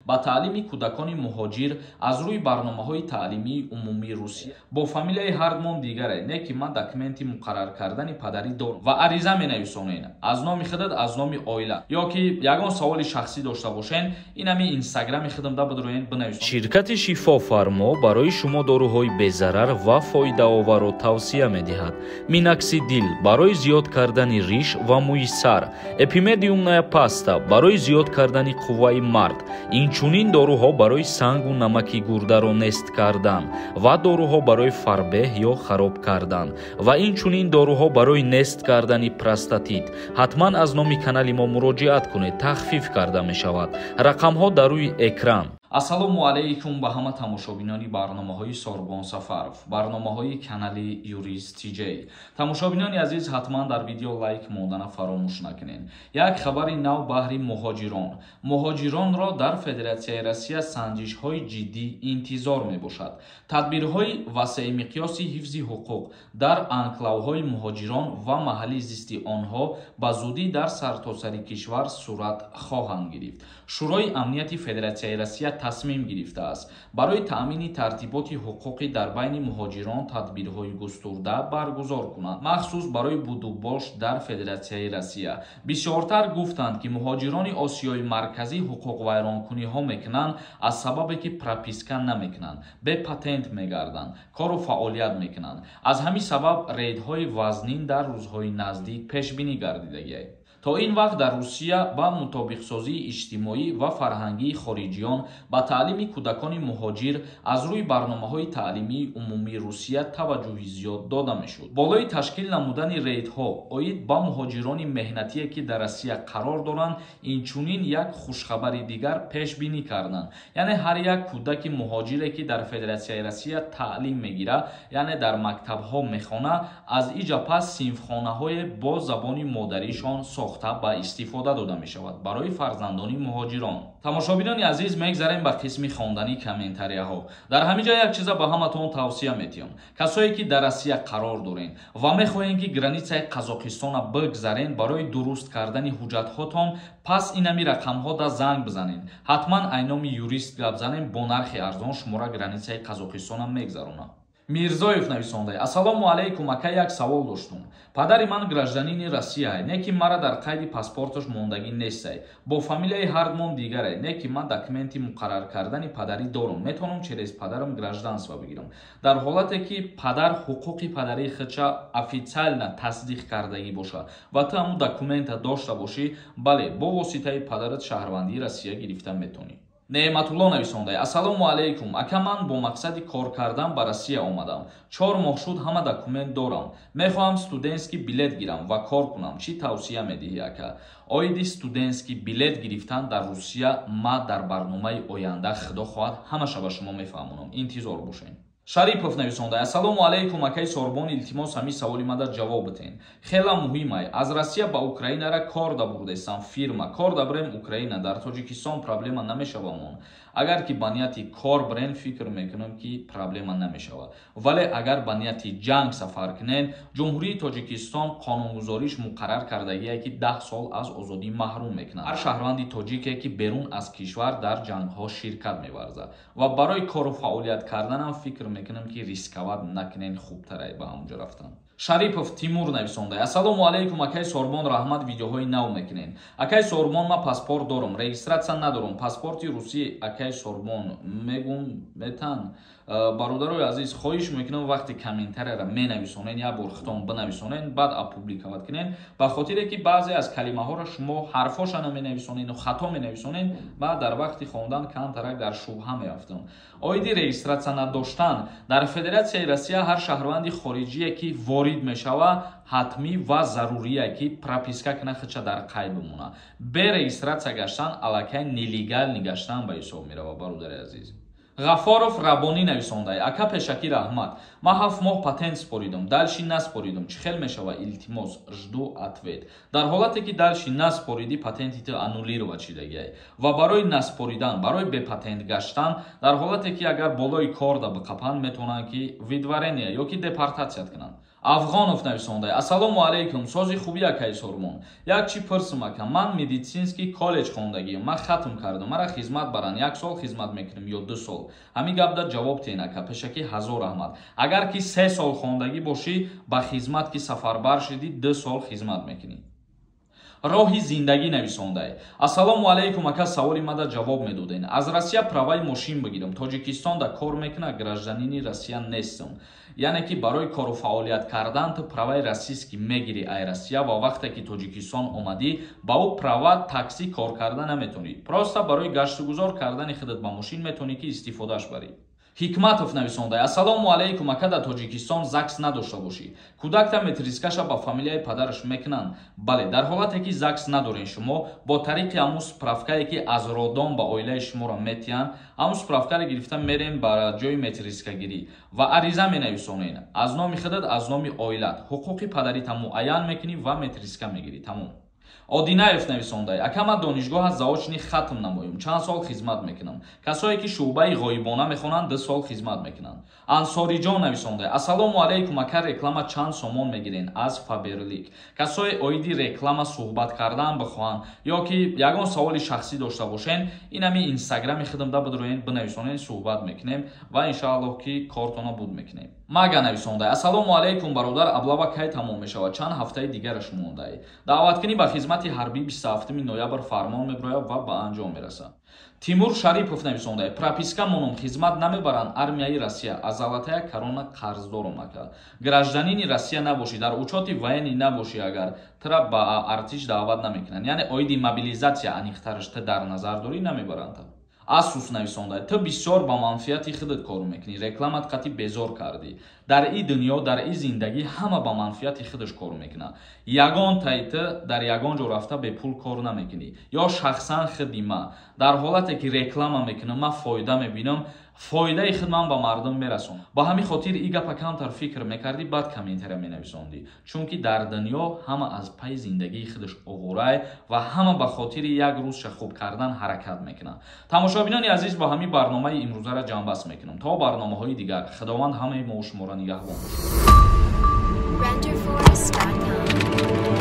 Ба таълими кӯдакони муҳоҷир аз рӯи барномаҳои таълимии умумии Русия бо фамилияи ҳардмон дигаре, не ки ман документи муқаррар кардани падарӣ дорам ва ариза менависонен аз номи худат, аз номи оила, ё ки ягон саволи шахсӣ дошта бошен, инами инстаграми худам да бидроен бинависон. Ширкати Шифофармо барои шумо доруҳои безарар ва фоидаоварро тавсия медиҳад. Миноксидил барои зиёд кардани риш ва мӯи сар, эпимедиумная паста барои зиёд кардани қувваи мард, инчунин доруҳо барои сангу намаки гурдаро нест кардан ва доруҳо барои фарбеҳ ё хароб кардан ва инчунин доруҳо барои нест кардани простатит. Ҳатман аз номи канали мо муроҷиат кунед, тахфиф карда мешавад. Рақамҳо дар рӯи экран. Ассалому алайкум ба ҳама тамошобинони барномаҳои Сорбон Сафаров, барномаҳои канали Юрист ТЖ. Тамошобинони азиз, ҳатман дар видео лайк мондана фаромӯш накунед. Як хабари нав баҳри муҳоҷирон. Муҳоҷиронро дар Федератсияи Россия санҷишҳои ҷиддӣ интизор мебошад. Тадбирҳои васеъмиқёси ҳифзи ҳуқуқ дар анклавҳои муҳоҷирон ва маҳалли зисти онҳо ба зудӣ дар сартосари кишвар сурат хоҳанд гирифт. Шӯрои амнияти Федератсияи Россия тасмим гирифтааст барои таъмини тартиботи ҳуқуқӣ дар байни муҳоҷирон тадбирҳои густурда баргузор кунанд, махсус барои будубош дар Федератсияи Россия. Бисёртар гуфтанд, ки муҳоҷирони Осиёи Марказӣ ҳуқуқвайронкуниҳо мекунанд аз сабабе ки прописка намекунанд, бепатент мегарданд, кору фаъолият мекунанд. Аз ҳамин сабаб рейдҳои вазнин дар рӯзҳои наздик пешбинӣ гардидагианд. То ин вақт дар Русия ба мутобиқсозии иҷтимоӣ ва фарҳангии хориҷиён ба таълими кӯдакони муҳоҷир аз рӯи барномаҳои таълимии умумии Русия таваҷҷӯҳи зиёд дода мешуд. Болои ташкил намудани рейдҳо оид ба муҳоҷирони меҳнатие, ки дар Россия қарор доранд, инчунин як хушхабари дигар пешбинӣ карданд. Яъне ҳар як кӯдаки муҳоҷире, ки дар Федератсияи Россия таълим мегирад, яъне дар мактабҳо мехонад, аз иҷа пас синфхонаҳое бо забони модаришон сохта ба истифода дода мешавад барои фарзандони муҳоҷирон. Тамошобинони азиз, мегзарем ба қисми хондани комментарияҳо. Дар ҳамин ҷо як чиза ба ҳаматон тавсия метиҳам. Касое ки дар Россия қарор дорен ва мехоҳем, ки границаи Қазоқистона бигзарен барои дуруст кардани ҳуҷҷатҳотон, пас инами рақамҳо да занг бизанен. Ҳатман айноми юрист гап занем, бо нархи арзон шумора границаи Қазоқистона мегзаронад. Мирзоев нависонда: Ассалому алайкум, ака, як савол доштум. Падари ман гражданини Россия, не ки мара дар қайди паспорташ мондагӣ нестай. Бо фамилияи ҳардмон дигаре, не ки ман документи муқаррар кардани падарӣ дорум. Метавонам через падарам гражданство бигирам? Дар ҳолате ки падар ҳуқуқи падарии худша официально тасдиқ кардагӣ боша ва ту ҳамун документа дошта бошӣ, бале, бо воситаи падарат шаҳрвандии Россия гирифта метавонӣ. Неъматулло нависонда: Ассалому алайкум, ака, ман бо мақсади кор кардан ба Россия омадам. 4 моҳ шуд, ҳама документ дорам. Мехоҳам студентский билет гирам ва кор кунам. Чӣ тавсия медиҳӣ, ака? Оиди студентский билет гирифтан дар Русия ма дар барномаи оянда, худо хоҳад, ҳамаша ба шумо мефаҳмонам. Интизор бошед. Шарипов нависонда: Ассалому алайкум, акаи Сорбон, илтимос, ҳамин саволи мада ҷавоб битен. Хела муҳимай. Аз Россия ба Украинара кор да бурдестам, фирма. Кор да бирем Украина, дар Тоҷикистон проблема намешавамон? Агар ки ба нияти кор бирен, фикр мекунам, ки проблема намешавад. Вале агар ба нияти ҷанг сафар кунен, Ҷумҳурии Тоҷикистон қонунгузориш муқаррар кардагие, ки 10 сол аз озодӣ маҳрум мекунад ҳар шаҳрванди тоҷике, ки берун аз кишвар дар ҷангҳо ширкат меварзад. Ва барои кору фаъолият карданам фикр мекунам, ки рисковать накунен, хубтарай ба ҳамонҷо рафтан. Шарипов Тимур нависонда: Ассалому алайкум, акаи Сорбон, раҳмат, видеоҳои нав мекунен. Акаи Сорбон, ман паспорт дорам, регистрация надорам, паспорти русӣ, акаи Сорбон, мегум метан? Бародарои азиз, хоҳиш мекунам, вақти комментарияро менависонен, як бор худтон бинависонен, баъд опубликовать кунен, ба хотире ки баъзе аз калимаҳоро шумо ҳарфошана менависонену хато менависонен, баъд дар вақти хондан камтарак дар шубҳа меафтам. Оиди регистрация надоштан дар Федератсияи Россия ҳар шаҳрванди хориҷие, ки ворид мешава, ҳатмӣ ва зарурие, ки прописка кина, худша дар қайд бимона. Бе регистрация гаштан аллакай нелегальный гаштан ба ҳисоб мерава, бародари азиз. Ғафоров Рабонӣ нависонда: Ака, пешакӣ раҳмат. Ман 7 моҳ патент споридам, дальше наспоридам. Чӣ хел мешава? Илтимос, жду ответ. Дар ҳолате ки дальше наспоридӣ, патенти ту аннулировать шидагиай. Ва барои наспоридан, барои бепатент гаштан, дар ҳолате ки агар болои корда биқапанд, метавонанд, ки выдворение ё ки депортация кунанд. Афғонов нависонда: Ассалому алайкум, сози хуби, акай Сормон. Як чӣ пурсум, ака, ман медицинский колледж хондагиам, ман хатм кардам, мара хизмат баран, як сол хизмат мекунем ё 2 сол? Ҳамин гапда ҷавоб тен, ака, пешакӣ ҳазор раҳмат. Агар ки 3 сол хондагӣ бошӣ, ба хизмат ки сафарбар шидӣ, 2 сол хизмат мекунӣ. Роҳи зиндагӣ нависондай: Ассалому алайкум, ака, саволи мада ҷавоб медоден. Аз Россия праваи мошин бигирам, Тоҷикистонда кор мекуна, гражданини Россия нестам. Яъне ки барои кору фаъолият кардан ту праваи российский мегирӣ ай Россия ва вақте ки Тоҷикистон омадӣ, ба ӯ права таксӣ кор карда наметонӣ, просто барои гаштугузор кардани худат ба мошин метавонӣ ки истифодааш барӣ. Ҳикматов нависонда: Ассалому алайкум, ака, дар Тоҷикистон ЗАГС надошта бошӣ, кӯдакта метрискаша ба фамилияи падараш мекунанд? Бале, дар ҳолате ки ЗАГС надорен, шумо бо тариқи ҳамун справкае, ки аз роддом ба оилаи шуморо метиҳанд, ҳамун справкаро гирифта мерем ба ҷои метрискагирӣ ва ариза менависонен аз номи худат, аз номи оилат, ҳуқуқи падарита муайян мекунӣ ва метриска мегирӣ, тамом. Одинаев нависондай: Ака, ман донишгоҳа заочный хатм намоем, чанд сол хизмат мекунам? Касое ки шӯъбаи ғоибона мехонанд, 2 сол хизмат мекунанд. Ансориҷон нависондай: Ассалому алайкум, ака, реклама чанд сомон мегирен аз Фаберлик? Касое оиди реклама суҳбат кардан бихоҳанд ё ки ягон саволи шахсӣ дошта бошен, инами Инстаграми худамда бидроен, бинависонен, суҳбат мекунем ва иншааллоҳ ки кортона буд мекунем. Мага нависондай: Ассалому алайкум, бародар, облава кай тамом мешавад, чанд ҳафтаи дигараш мондай? Даъваткунӣ ба хизмати ҳарбӣ 27 ноябр фармон мебирояд ва ба анҷом мерасад. Тимур Шарипов нависондай: Прописка монум, хизмат намебаранд армияи Россия? Аз Золотая Корона қарздорум, ака. Гражданини Россия набошӣ, дар учёти военный набошӣ, агар тура ба артиш даъват намекунанд, яъне оиди мобилизатсия аниқтараш ту дар назар дорӣ, намебаранд. Асус нависонда: Ту бисёр ба манфиати худат кор мекунӣ, рекламат қатӣ безор кардӣ. Дар и дунё, дар и зиндагӣ ҳама ба манфиати худаш кор мекунад. Ягон тай ту дар ягон ҷо рафта бепул кор намекунӣ. Ё шахсан худи ма дар ҳолате ки реклама мекунам, ман фоида мебинам, фоидаи худ ман ба мардум мерасонам. Ба ҳамин хотир и гапа камтар фикр мекардӣ, баъд комментария менависондӣ, чунки дар дунё ҳама аз пайи зиндагии худаш овораи ва ҳама ба хотири як рӯзша хуб кардан ҳаракат мекунанд. Тамошобинони азиз, бо ҳамин барномаи имрӯзара ҷамъбаст мекунам. То барномаҳои дигар Худованд ҳамаи мо шуморо нигаҳбон бошад. Renderforest.com.